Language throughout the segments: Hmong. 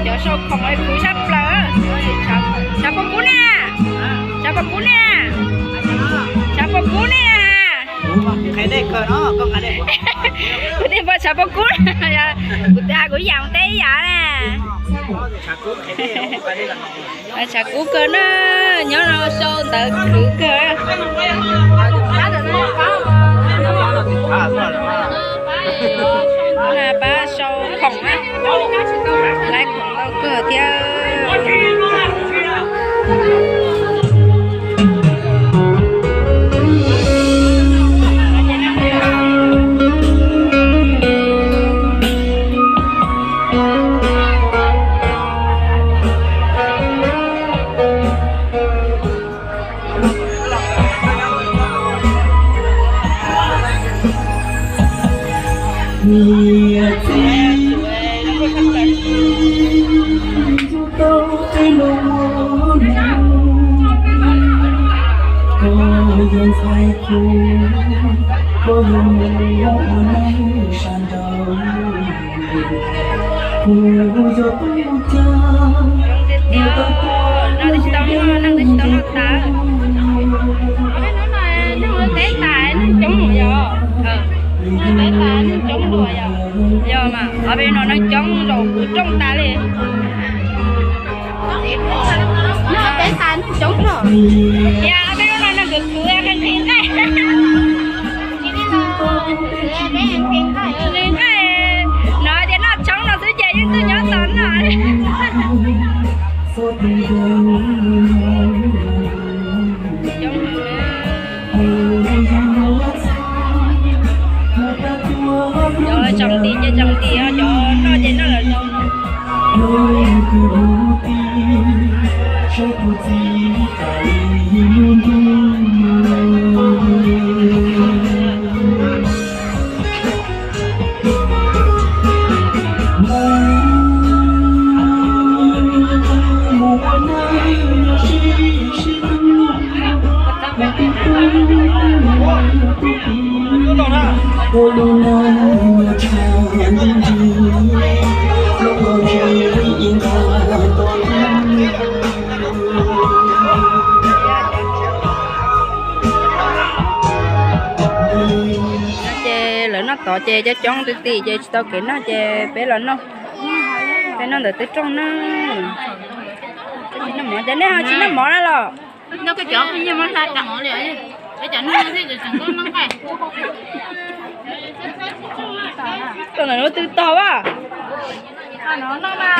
Cov sau khoom kuv sab plaws. Tshav puas kub ne? Tshav puas kub ne? Tshav puas kub ne? Kuv tias puas tshav puas kub, kuv tias kuv yam teb yam na. Tshav kub kawg na, nyob no sau ntawv khwv kawg. Pab sau khoom na, laiv khoom ntau kawg thiab. Tiag tiag, no twb tsis tau noj, neeg twb tsis tau noj tas. Ob peb hnub no neeg teb tas neeg coob yog. Neeg teb tas neeg coob dua yog. Yog mas ob peb hnub no neeg coob nkaus kuv rooj tas li. Neeg teb tas neeg coob dua. Yog ob peb hnub no neeg khwv khwv nqhis nqaij. Nqhis nqaij, no tias noj tshoob no xwb ces yeej tuaj nyob tos noj. Cov tsoom tim ces tsoom tim, cov noj ces noj lawm no. Ces lawv noj tod ces coob coob ti ti ces tsis tau kev noj ces peb los noj, peb noj ntawm tej rooj na. Tsis noj mov ces nej ho tsis noj mov na los? Tuaj ntawm lub twg tog a?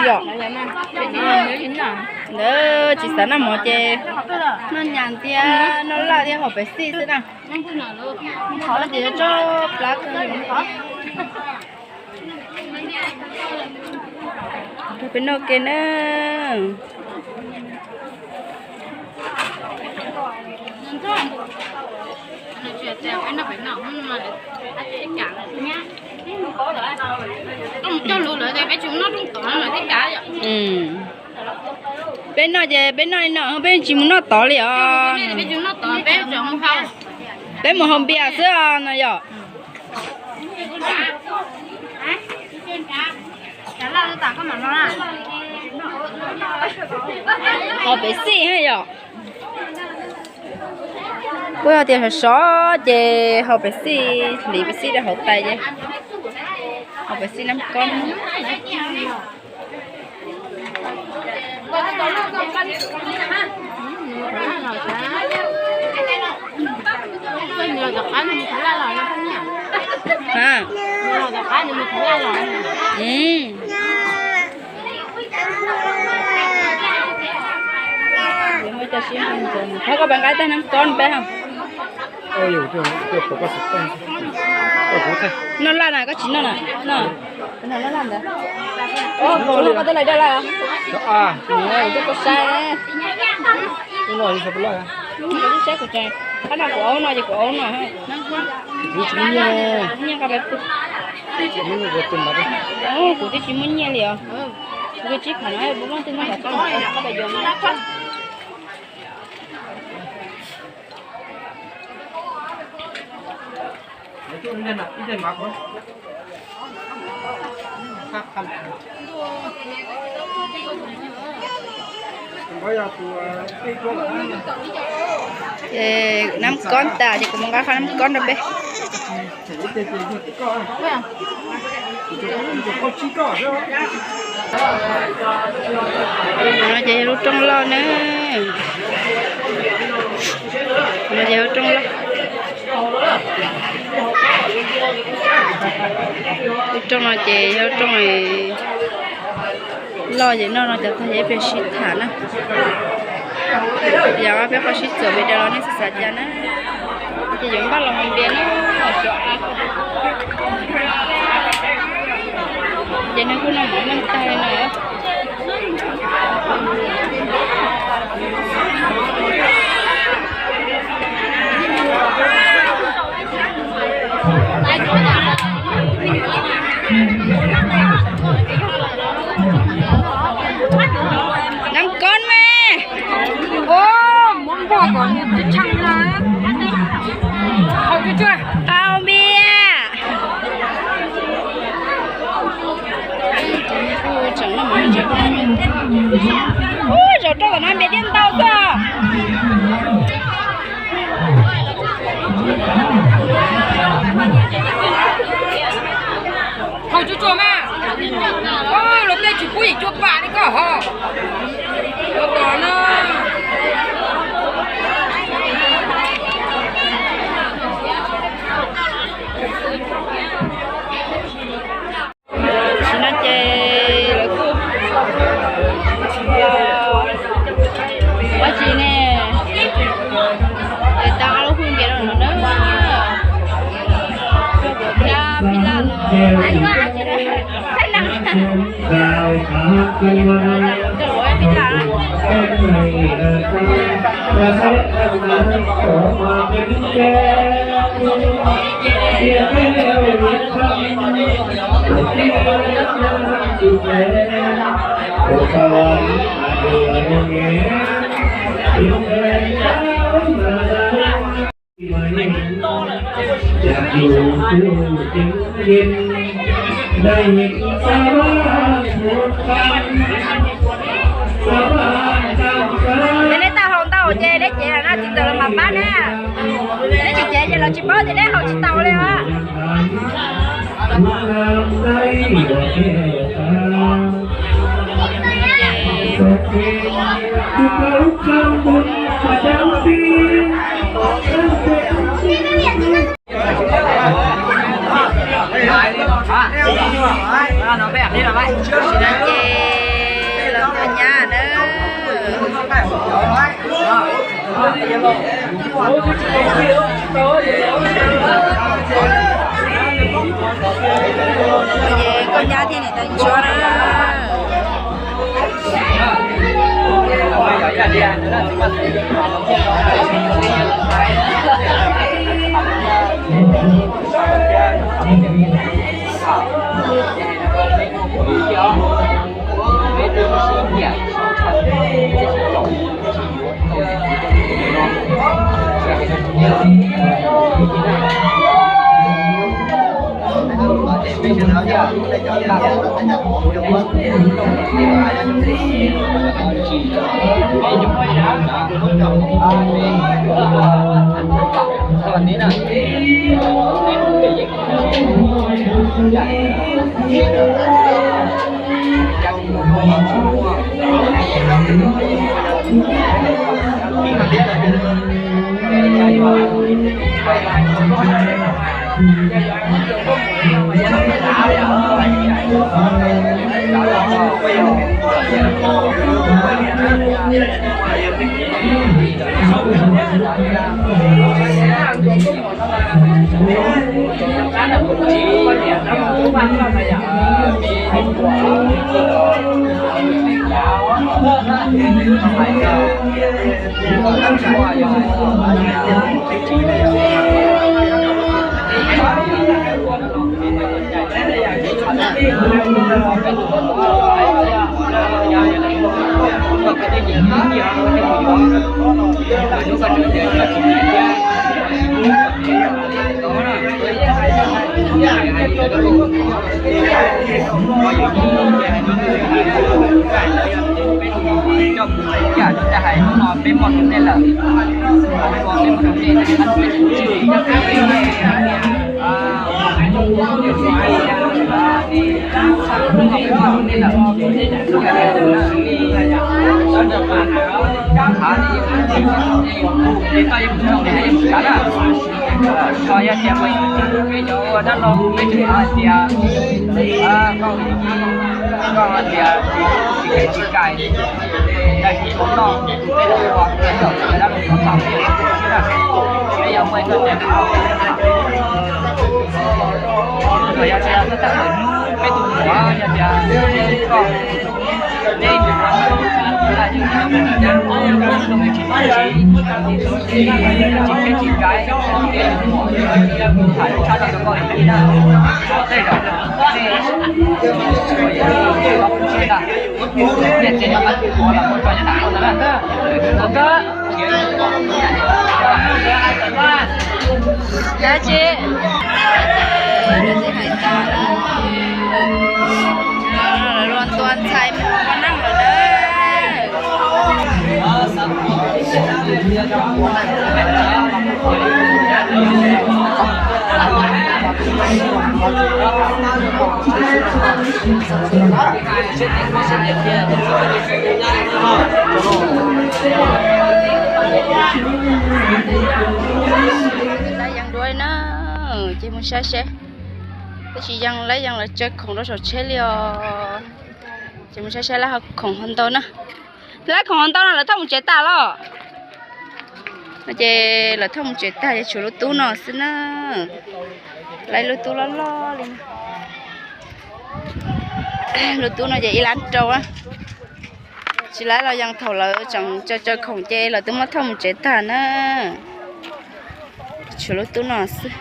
Yog ntawd tsis xav noj mov ces noj nyas thiab noj laj thiab haus Pepsi xwb na. Qhov no ces yuav tso plab kawg. Peb noj ke na. Peb noj ces peb noj li no, peb tsis mus noj tod li os. Peb mus haus npias xwb no yog. Haus Pepsi yom. Kuj yog tias sov sov ces haus Pepsi, hliv Pepsi rau hauv tais ces haus Pepsi nab kob. Thov koj pab nqa ib tag nab kob peb ha. Noj laj na, koj tsis noj na? Noj laj ntawd. Koj twb lais daj laj os. Koj saib. Koj saib kuv tseem, koj noj kuv aub no ces kuv aub no. Nyiaj nqa peb pw. Kuv twb tsis muaj nyiaj li os. Ua tsib khov no, ua tej no kom koj, koj pab yuav na. Ces nab kob tas ces kuv mus nqa qhov nab kob rau peb. No ces yog lub rooj loj na. No ces yog lub rooj loj. Lub rooj no ces yog lub rooj loj ces noj no cov tag ces peb sib tham na. Yog peb qhov sib txuas pem daws los nej xav xav cas na. Ces yuav npaj los mus npias na. Ces nws kuj noj mov meej tag li no. Nab kob mas. Ua, muab npog kom nws tshee na. Hau tsuag tsuag. Hau npias. Ub, zaum rau tom no npias thiaj ntau xwb. Hau tsuag tsuag mas. Ub, luag tej tsis pub yim cua pam li koj hos. Ua tom no. Tam sim no ces lawv kuj ua tsis ne, es tau ob lub hwj npias rau no na. Cov phij laj los, cov phij laj. Ces neb tau haus ntau ces neb cev lawm no txiv ntxawm los mam pab neb. Neb tsis cev ces lawv tsis paub tias neb haus tsis tau li os. Ces los tua nyab na. Ces koj nyab thiab niam tais ntsuab na. Peb muaj tus nej lawm, peb muaj tus nej lawm, tau yog tias peb cov ua dab laug peb tseem hais tias koj, koj hais tias tsis kev tsis cai, tab sis ua noj peb los ua dab laug thov txam peb, peb yuav muaj ib txoj cai, yog tias txog thaum hnub peb tus muam yog tias koj tsis kev tsis cai, peb tus muam tham lub tshaj no rau koj ib na, tej zaum nej tsis tau siab na, niaj tsev no peb tus muam los ua rau nyob nram no na. Dab tsi? Lawv txib hais tas na, lawv los ntua ntxhais mus ua neej lawm na. Lawv yees dua li na, ces mus saib seb, tab sis yees lawv yees lawv tsaws khoom rau saum tsheb li os. Ces mus saib saib lawv ho khoom ho ntau na. Lawv khoom ho ntau no lawv thauj mus tsev tas los? No ces lawv thauj mus tsev tag ces tshuav lub tub no xwb na. Lawv lub tub loj loj li na. Lub tub no ces ib lab rau na. Tsis lawv los yees thaum lawv tseem tsaws tsaws khoom ces lawv twb muab thauj mus tsev tag na. Tshuav lub tub no xwb.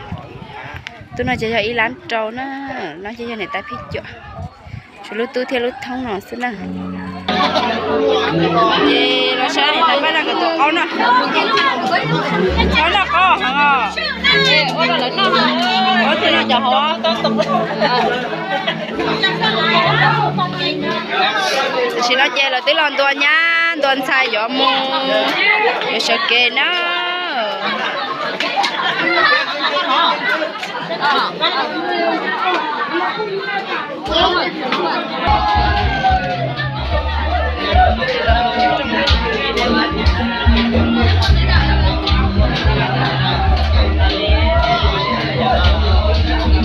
Tub no ces yog ib lab rau na, no ces yog niam tais Phij Cuam. Tshuav lub tub thiab lub thoob no xwb na. Ces los saib niam tais Paj Zaj nkawd tus qaub no. Qaub noj qaub heev os. Ua thiaj noj cov hov. Tam sim no ces lawv twb los ntua nyab ntua ntxhais yuav mus, yuav sawv kev na.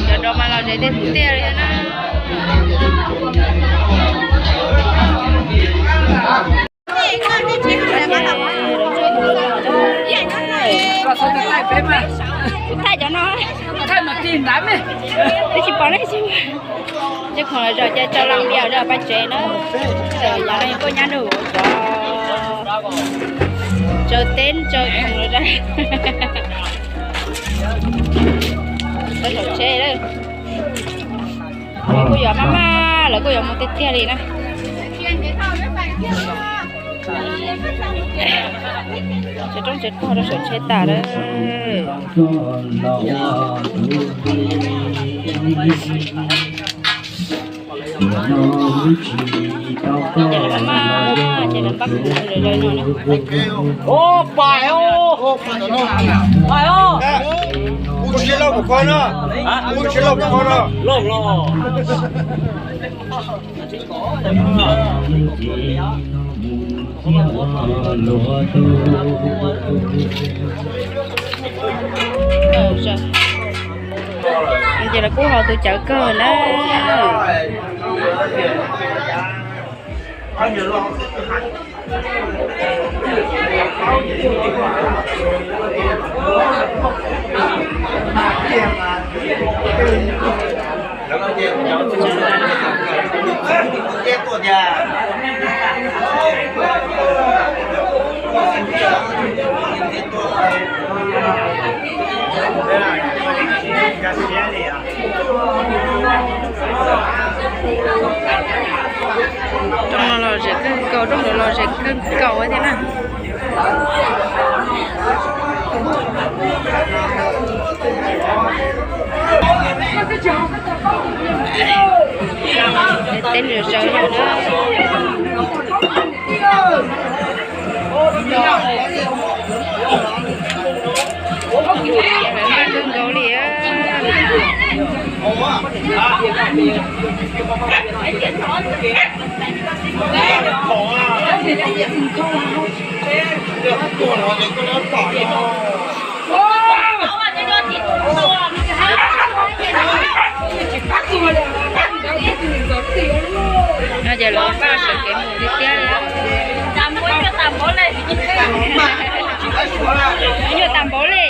Cov dos mas los zem tiag tiag li na. Thaij cov no, thaij mas tig ntawd me, tsis pom ne. Cov khoom los zom ces tso laj npias rau pab tsev na. Cov no kuj nyab nrog cov tsaws teb tsaws khoom los rau saum tsheb. Lawv kuj yuav maj maj, lawv kuj yuav mus tiag tiag li na. Tsev roob tsev tog rau saum tsheb tas lawm. Ces lawv maj maj ces lawv npaj khoom lawm no na. Kuv tsis lauj mus kho no, kuv tsis lauj mus kho no. Ces lawv kuj haus tus cawv kawg na. Roob no los Rooj los los zem kawg nkaus thiab na. Teb lwm zaws no na. Kawg nkaus li. No ces lawv npaj sawv kev mus tiag tiag li. Nyuaj tas npaum li.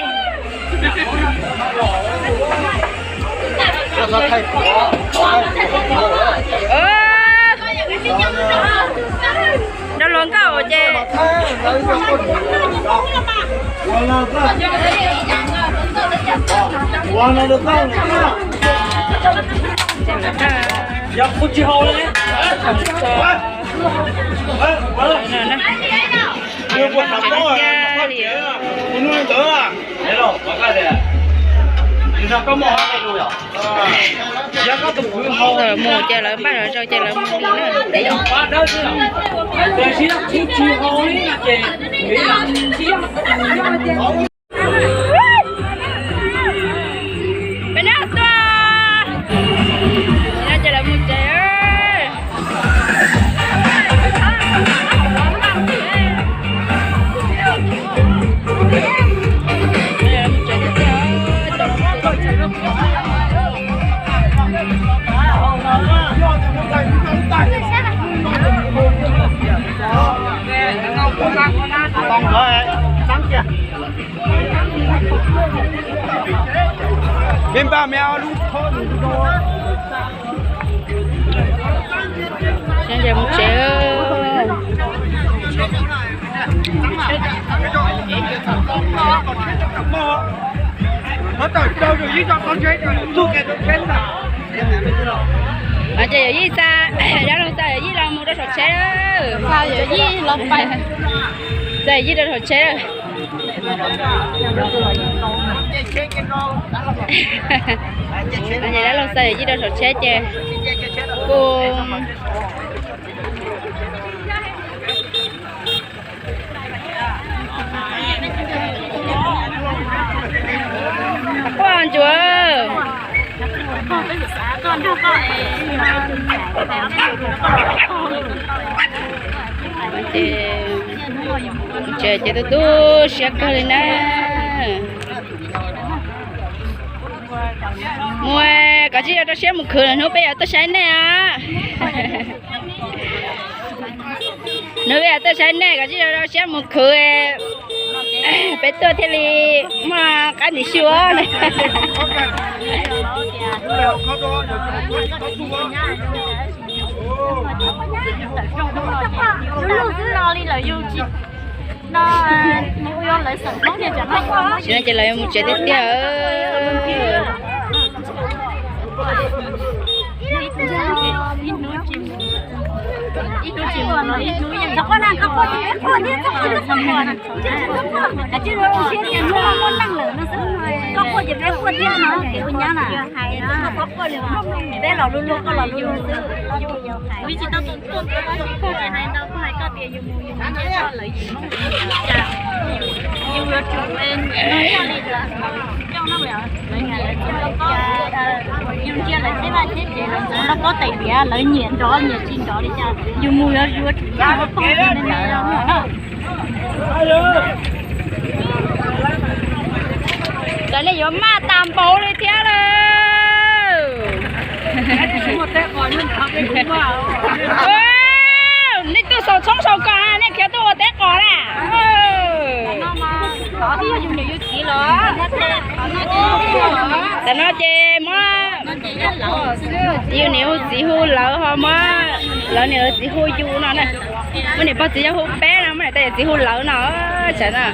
Nrog luag nkauj ces. Mus ces lawv npaj zog ces lawv mus li na. Peb nab tuaj. Ces lawv mus tsev. Peb npaj me ab lub khob. Mus tsev. Ces yawm yij xa, Dab Loog xa yawm yij los mus rau saum tsheb. Xa yawm yij los pais, xa yawm yij rau saum tsheb. Ces Dab Loog xa yawm yij rau saum tsheb ces kuj quaj ntsuav. Ces, ces tu tu siab kawg li na. Mus, koj tsis rau siab mus khwv, hnub peb yuav tuaj saib nej os. Hnub peb yuav tuaj saib nej, koj tsis rau siab mus khwv, peb tuaj thiaj li muaj qab ntim xyuas. Tsis no ces lawv yuav mus tsev tiag tiag. Peb los luag luag koj los luag xwb. Kuv tsis tau tuaj, koj tsis hais ntau, koj hais koj tias yus mus yus mus ntsia koj lawv yim mus cas, yus yuav tsum noj coj li lawv coj no, lawv hais lawv coj koj, yus ntsia lawv txheb vaj txheb tsev, lawv ntxuav nrog pob tais diav, lawv nyiam nrov nyiam tsis nrov li cas, yus mus yuav yuav tsum noj pob tais me me no. Tam nej yuav maj tas npaum li thiab lawm. Nej tuaj saum tshoob saum kos na, nej khiav tuaj ua teb qos na. Tam no ces muab, yus niam yus txiv hu lawv ho muab lawv niam lawv txiv hu yus no na. Muab niam pog txiv yawg hu peb no, muab niam tais yawm txiv hu lawv no, tsam no.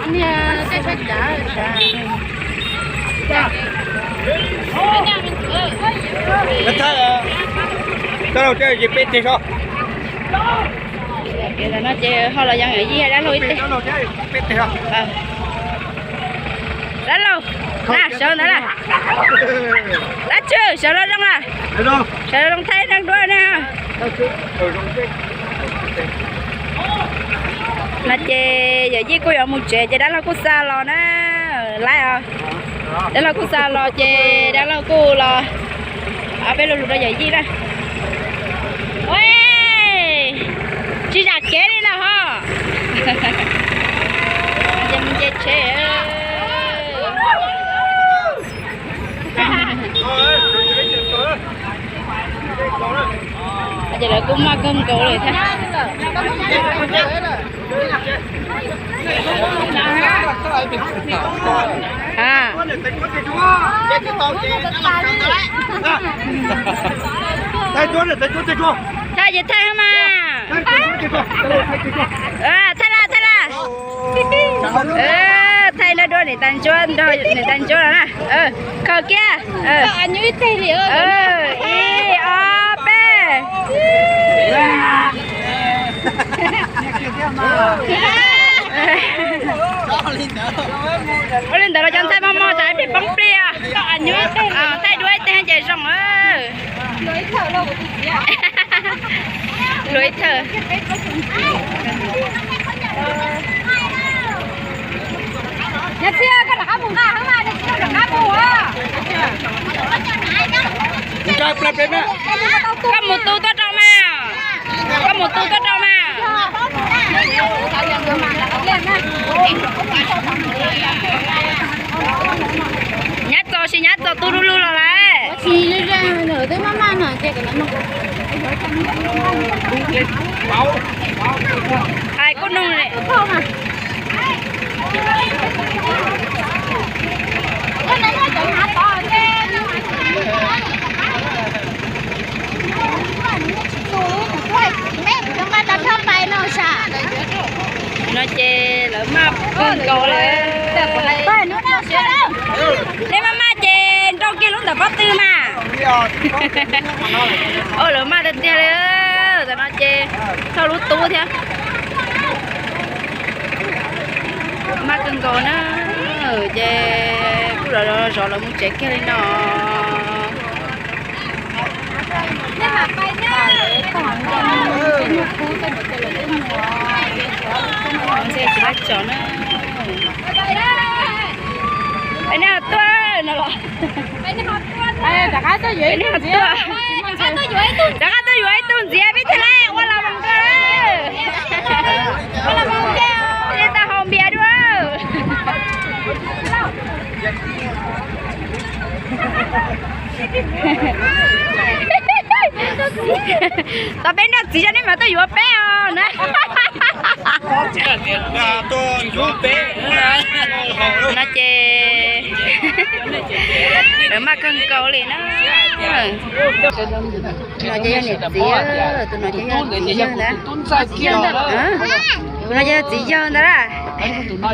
Niag tej tshab cav sav. Peb teg so. Tam no ces ho los yog yawm yij dab laug ib teg. Dab laug, na sawv ntawd na. Dab tswv sawv los zoo na. Sawv los zoo thaij neeg dua na. No ces yawm yij kuj yuav mus tsev ces dab laug kuj xa los na. Laib os. Dab laug kuj xa los ces dab laug kuj los, peb los lus rau yawm yij na. Tsis zam kev li na ho. Ces mus nce tsheb. Ces lawv kuj maj kawg nkaus li thiab. Thaij ces thaij mas. Thaij lawm, thaij lawm. Thaij nrog dua niam tais ntsuab, nrog niam tais ntsuab los na. Khaws kiag. Ib, ob, peb. Ua li ntawd los cov ntxhais mos mos tsam ib pliag poob plig. Thaij dua ib teg ces zoo. Luag ib thawj. Koj mus tu tuaj rau mas. Koj mus tu tuaj rau mas. Nyab txos sis nyab txos tu du lug los lawm. Hais kuj nug. No ces lawv maj kawg nkaus lawm. Nej maj maj ces nrau kiag lub ntawm pob tw mas. Lawv maj tiag tiag li. Tam no ces thauj lub tub thiab. Maj kawg nkaus na. Ces kuj los zov lawv mus tsev kiag li no. Tsis lab tso na. Peb nej ho tuaj no los. Rov qab tuaj yuav ib tug ntxiv, peb thiaj li ua los mus dua. Ua los mus dua, tau haus npias dua. Tos peb nrog txiv zog nej mam tuaj yuav peb os na. No ces lawv maj kawg nkaus li na. No ces yog niam txiv, tus no ces yog txiv yawg ntag. Tus no ces yog txiv yawg ntag. Yog txiv yawg ntag. Tus no ces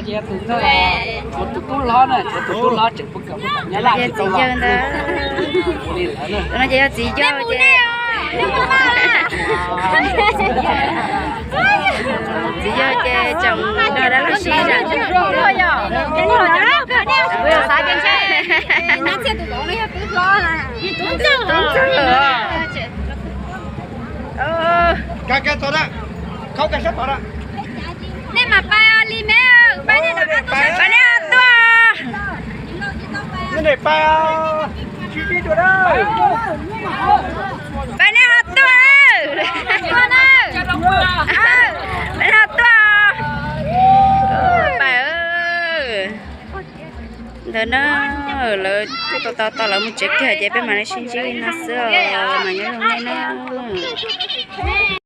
yog txiv yawg ces, txiv yawg ces tseem nrog dab laug sib zam. Nej mam pais os, li me, pais nej ho tuaj. Pais nej ho tuaj. Pais nej ho tuaj. Pais. Ntawd na, lawv kuj tau tau tau lawv mus tsev kiag ces peb mam li sib ntsib li no xwb os, mas nyob zoo nej na.